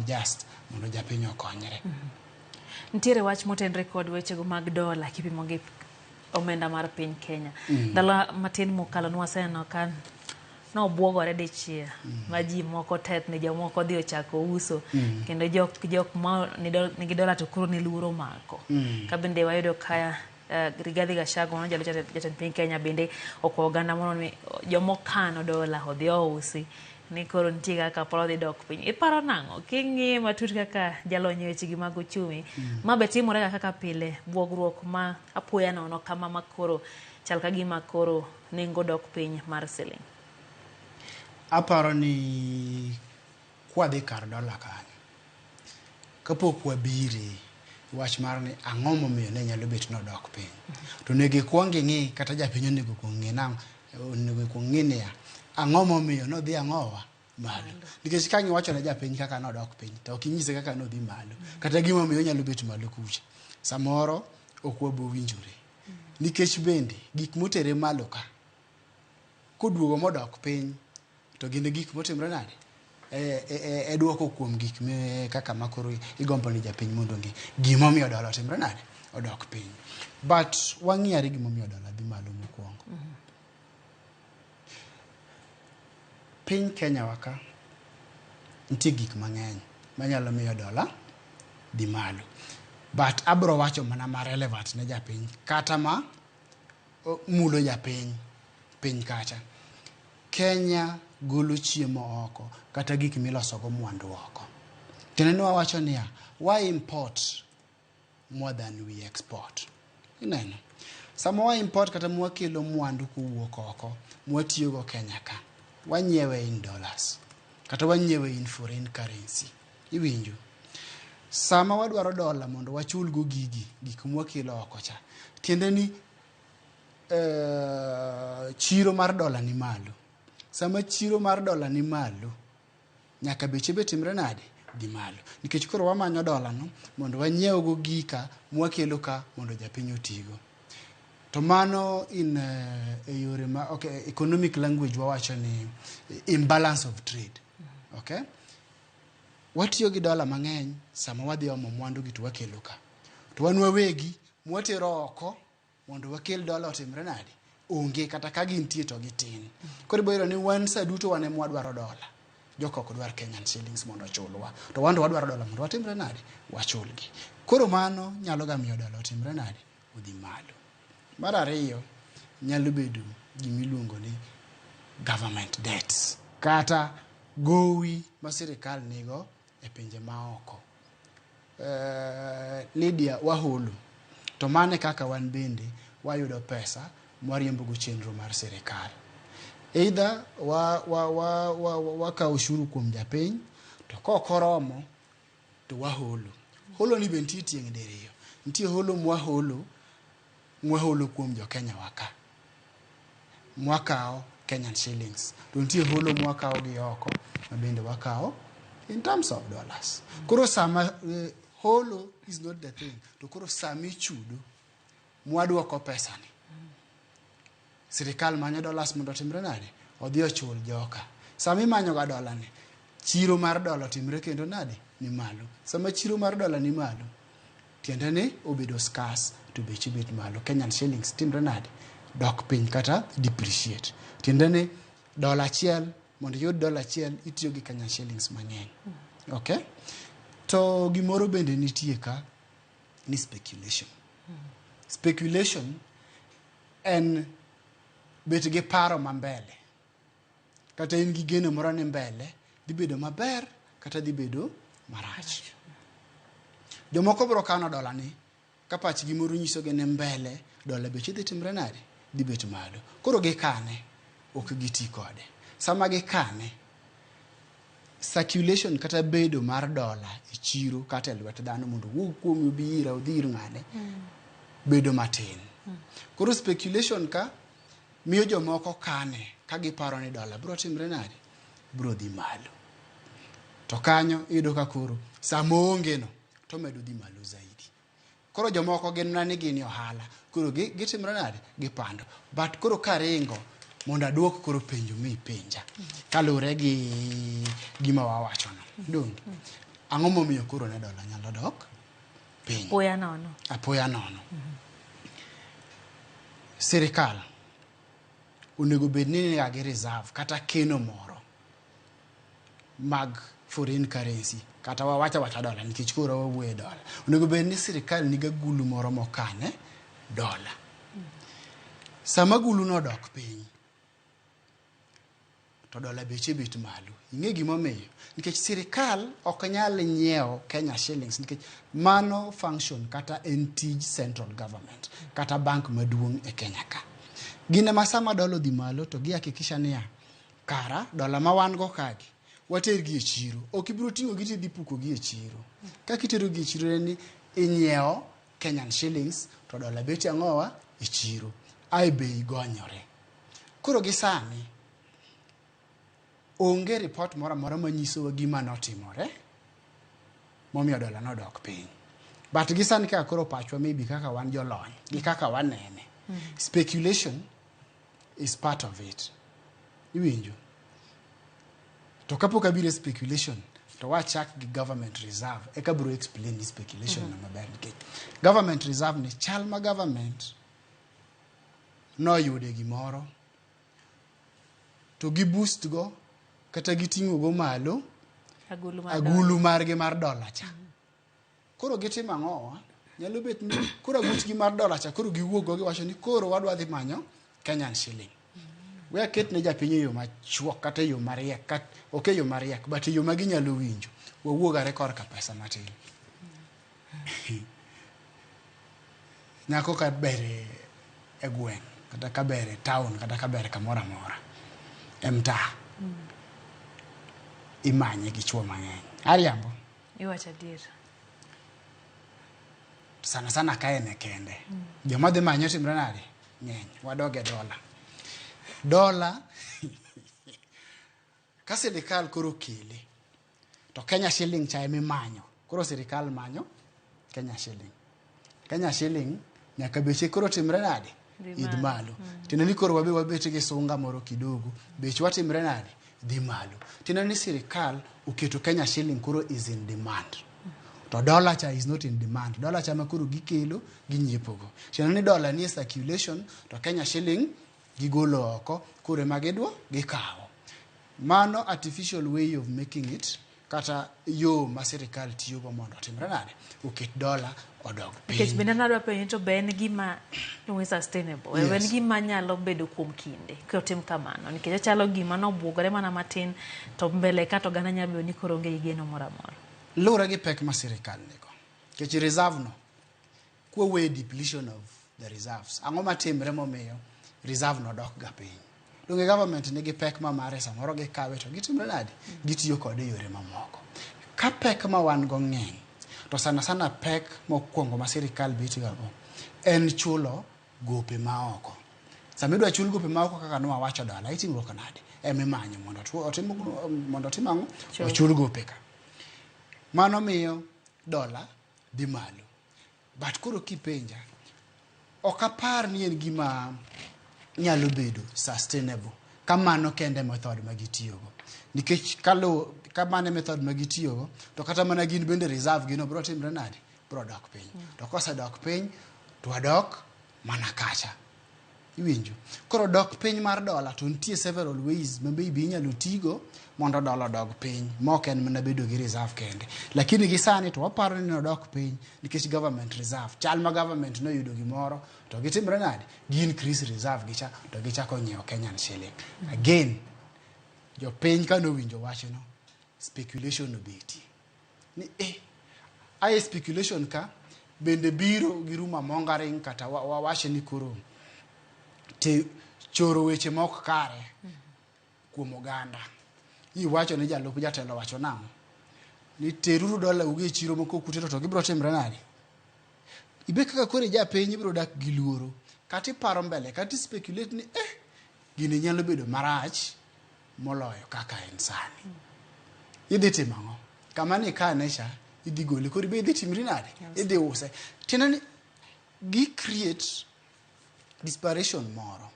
adjust mondo japiny okonyre. Nitiere wach motenre kod wechego mag dola kipimo gi omenda mar piny Kenya. Ndalo matin mokalo nwaseneno ka nobuogore dichiel ma ji moko tetni, jomoko odhi ochako uso kendo jok ma nigi dola to koro ne luoro mako. Ka bende wayudo ka Rigathi Gachagua mano jalup jatend piny Kenya bende okwayo oganda mondo mi jomokano dola odhi ousi ni koro nitie kaka polo dhi dok piny. Iparo nang'o king'iye matut kaka jalony e wechegi mag uchumi? Ma be timore ga kaka pile, buogruok ma apoya nono kama ma koro chal ka gima koro nengo dok piny mar siling. Aparo ni kwadhi kar dola kanyo, kapok wabire wach mar ni ang'o momiyo ne nyalo bet nodok piny, to onego ikwong ing'i kata japiny onego kwong ng'i nang'o, onego ikwong ng'i niya, ang'o momiyo nodhi ang'owa malo. Nikech ka iwacho ne japiny kaka nodok piny, to ok inyise kaka nodhi malo, kata gimomiyo onyalo bet malo kucha, samoro ok wabowinjore. Nikech bende gik motere malo ka, koduogo modok piny, to gin gik motimre nade? E duoko kuom gik me kaka makoro igombo ni japiny mondo ong'e gimomiyo dola otimre nade? Odok piny. But wang'i are gimomiyo dola dhi malo mokwongo. Piny Kenya wa ka, nitie gik mang'eny manyalo miyo dola dhi malo. But abro wacho mana ma relevant ne japiny kata ma mulo japiny piny kacha. Kenya golo chiemo oko kata gik milosogo mwandu oko. Tiende ni wawacho niya, wa import more than we export. Ineno? Sama wa import kata mwakelo mwandu kowuok oko mwatiyogo Kenya ka, wanyiewe in dollars kata wanyiewe in foreign currency. Iwinjo? Sama wadwaro dola mondo wachulgo gigi, gik mwakelo oko cha, tiende ni chiro mar dola ni malo. Sama chiro mar dola ni malo, nyaka beche be timre nade? Dhi malo. Nikech koro wamanyo dola no mondo wanyiewgo gika mwakelo ka mondo japiny otigo. To mano in e yore ma, okay, economic language wawacho ni imbalance of trade. Okay? Watiyo gi dola mang'eny sama wadhi omo mwandu gi to wakelo ka. To wan wawegi mwatero oko mondo wakel dola otimre nade? Onge, kata ka gintie to gitin. Koro ibo yudo ni wan sa duto wan ema wadwaro dola. Joka ok dwar Kenyan shillings mondo ochulwa. To wan to wadwaro dola mondo watimre nade? Wachulgi. Koro mano nyalo ga miyo dola otimre nade? Odhi malo. Mar ariyo, nyalo bedo gimiluongo ni government debts kata gowi ma sirikal nigo e pinje maoko. Lydia, waholo. To mano e kaka wan bende wayudo pesa mwariembogo chenro mar sirikal. Either wakawo ushuru kuom japiny, to kok oromo to waholo. Holo ni be nitie tieng' diriyo. Nitie holo mwaholo, mwaholo kuom jo Kenya wa ka. Mwakawo Kenyan shillings. To nitie holo mwakawo gi oko ma bende wakawo in terms of dollars. Koro sama holo is not the thing. To koro sama ichudo, mwadwoko pesa ni, sirikal manyo dollars mondo otimre nade? Odhi ochul joka. Sama imanyo ga dola ni, chiro mar dola otimre kendo nade? Ni malo. Sama chiro mar dola ni malo, tiende ni obedo scarce to beche bet malo. Kenyan shillings timre nade? Dok piny kata depreciate. Tiende ni dola achiel, mondo iyud dola achiel, itiyo gi Kenyan shillings mang'eny. Okay? To gimoro bende nitie ka ni speculation. Speculation en bet gi paro ma mbele. Kata in gi geno moro ni mbele dhi bedo maber kata dhi bedo marach. Jomoko biro kano dola ni ka pachgi moro nyisogi ni mbele dola beche dhi timre nade? Dhi bet malo. Koro gikane, ok giti kode. Sama gikane, circulation kata bedo mar dola e chiro kata e lwet dhano mondo owuog kuomi obi ira odhi ir ng'ane bedo matin. Koro speculation ka miyo jomoko kane ka giparo ni dola biro timre nade? Biro dhi malo. To kanyo iyudo ka koro sama oonge no to omedo dhi malo zaidi. Koro jomoko gin mana ni gin e ohala. Koro gitimre nade? Gipando. But koro karingo mondo aduok koro penjo mi penja kaluwore gi gima wawachono. Donge? Ang'o momiyo koro ne dola nyalo dok piny? Apoya nono. Apoya nono. Sirikal onego bed ni niga gi reserve kata keno moro mag foreign currency, kata wawacha awacha dola nikech koro wawuoyo e dola. Onego bed ni sirikal nigi agulu moro mokane dola. Sama agulu no odok piny to dola beche bet malo. Ing'e gimomiyo? Nikech sirikal ok nyal nyiewo Kenya shillings, nikech mano function kata en tij central government kata bank maduong' e Kenya ka. Gin ema sama dola odhi malo to gihakikisha niya, kara dola ma wan go kagi watergi e chiro. Ok ibiro ting'o gi tidhi puko gi e chiro. Kaka itero gi e chiro en ni inyiewo Kenyan shillings to dola bet ang'owa e chiro. Ae bei gonyore. Koro gi sani onge report moro amora manyisowa gima notimore momiyo dola nodok piny. But gi sani kaka koro pachwa, maybe kaka wan jolony gi kaka wanene, speculation is part of it. Iwinjo? To kapok abiro e speculation, to wachak gi government reserve, eka biro explain ni speculation no maber, nikech government reserve ni chal ma government noyude gimoro to gi boost go kata giting'o go malo agulu mar agulu margi mar dola cha. Koro gitimo ang'owa? Nyalo bet ni koro aguchgi mar dola cha koro giwuok go, giwacho ni koro wadwa dhi manyo Kenyan shilling. We aket ne japiny e yo machuok kata e yo mariek, ok e yo mariek but e yo ma ginyalo winjo. Wawuog are korka pesa matin. Nyako ka ber e gweng' kata ka ber e town kata ka ber kamoro amora e mtaa, imanye gi chuo mang'eny. Ariambo? Iwacho adier. Sana sana ka en e kende. Joma dhi manye otimre nade? Ng'eny. Wadog e dola. Dola ka sirikal koro kele to Kenya shilling cha emimanyo. Koro sirikal manyo Kenya shilling. Kenya shilling nyaka beche koro timre nade? Dhi Idh malo. Malo. Tiende ni koro wabe wabet gi sunga moro kidogo. Bechwa timre nade? Dhi malo. Tiende ni sirikal oketo Kenya shilling koro is in demand. To dollar cha is not in demand. Dollar cha ma koro gikelo ginyiepogo. Tiende ni dollar nie circulation to Kenya shilling gigolo oko, koro ema gidwa gikawo. Mano artificial way of making it, kata yo ma sirikal tiyogo mondo otimre nade? Oket dola odog Nikech piny. Bende nadwa penjo to be en gima iluongo ni sustainable? Yes. En gima nyalo bedo kuom kinde kotim kamano? Nikech ochalo gima nobuogore mana matin to mbele ka to oganda nyalo bedo ni koro onge gi geno moro amora. Luwore gi pek ma sirikal nigo. Nikech reserve no, kwawe depletion of the reserves, ang'o matimre momiyo reserve no dok ga piny? Donge government nigi pek ma mare? Samoro gikawe to gitimre nade? Gitiyo kode e yore mamoko. Ka pek ma wan go ng'eny, to sana sana pek mokwongo ma sirikal bet ga go en chulo gope ma oko. Sama idwa chul gope ma oko, kaka nwawacho, dola itimruok nade? Emimanyo mondo otim, mondo otim ang'o? Chul. Ochul gope ka. Mano miyo dola dhi malo. But koro kipenja, ok apar ni en gima nyalo bedo sustainable ka mano kende method ma gitiyogo, nikech ka mano e method ma gitiyogo, to kata mana gin bende reserve gino biro timre nade? Biro dok piny. To kosedok piny to wadok mana kacha. Iwinjo? Koro dok piny mar dola to nitie several ways ma maybe inyalo tigo mondo dola odog piny, ma ok en mana bedo gi reserve kende. Lakini gi sani to waparo ni nodok piny nikech government reserve. Chal ma government noyudo gimoro to gitimre nade? Gi increase reserve gicha to gichako nyiewo Kenyan shilling. Again, jopiny ka nowinjo wachno, speculation obetie. Ni ae speculation ka bende biro gi rumour mongering, kata wawache ni koro te choro weche ma ok kare kuom oganda. Iwacho ni jalup jatelo wacho nang'o? Ni teruru dola ugi e chiro moko kutero to gibiro timre nade? Ibe kaka koro ijapiny ibiro dak gi luoro. Kata iparo mbele, kata i speculate ni gini nyalo bedo marach moloyo kaka en sani. Idhi timo ang'o? Kama ni ikane cha, idhi gole. Koro ibe idhi timri nade? Idhi use. Tiende ni gi create desperation moro.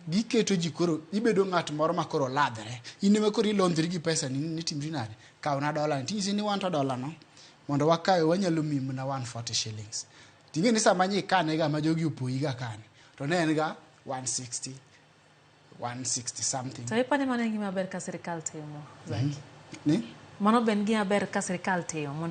Giketo ji koro ibedo ng'at moro ma koro ladhre. In ema koro ilondhri gi pesa ni nitimri nade? Kawna dola ni. Tinyisi ni wan to dola no. Mondo wakawe wanyalo miyi mana 140 shillings. Ting'e ni sama nyikane ga ma jogi opoyi ga kane, to ne en ga 160, 160 something. To ipani mano en gima ber ka sirikal timo, Zaki? Ni? Mano be en gima ber ka sirikal timo mondo